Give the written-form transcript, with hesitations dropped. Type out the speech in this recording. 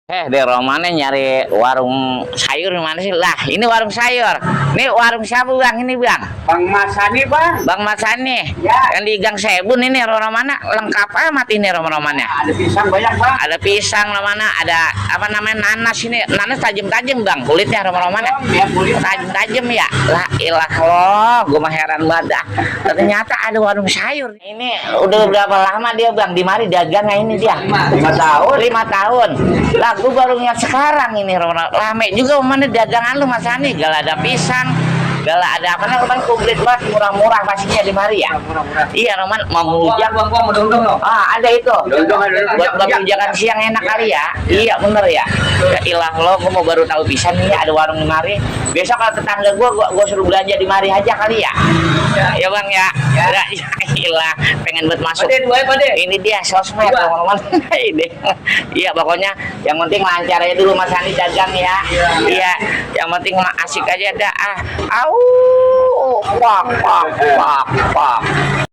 Di Romane nyari warung sayur di mana sih? Lah, ini warung sayur. Ini warung siapa, Bang? Ini, Bang. Bang Masani, Bang. Bang Masani. Ya. Yang di Gang Sebun ini Romana lengkap amat ini Romannya. Ada pisang banyak, Bang. Ada pisang Romana, ada apa namanya nanas ini. Nanas tajam-tajam, Bang. Kulitnya Romana. Ya, kulit. Tajam-tajam ya. Lah, ilah loh, gue mah heran banget dah. Ternyata ada warung sayur. Ini udah berapa lama dia, Bang? Di mari dagangnya ini dia. 5 tahun. 5 tahun. Lah, gue baru lihat sekarang ini rame juga mana dagangan lu Mas Ani. Gak ada pisang, gak ada apa namanya, komplit banget, murah-murah pastinya di mari ya. Murah-murah. Iya Roman mau melujak. Bang, mau dongdong loh. Ada itu. Dongdong ada. Buat pijakan siang enak kali ya. Iya bener ya. Ya ilah lo, gue mau baru tahu pisan nih ada warung di mari. Besok kalau tetangga gue suruh belanja di mari aja kali ya. Ya Bang ya. Ya ilah, pengen buat masuk. Ini dia sosmed teman-teman. Ini. Iya pokoknya yang penting lancar aja dulu Mas Andi dagang ya. Iya. Yang penting asik aja dah. Au. Pak.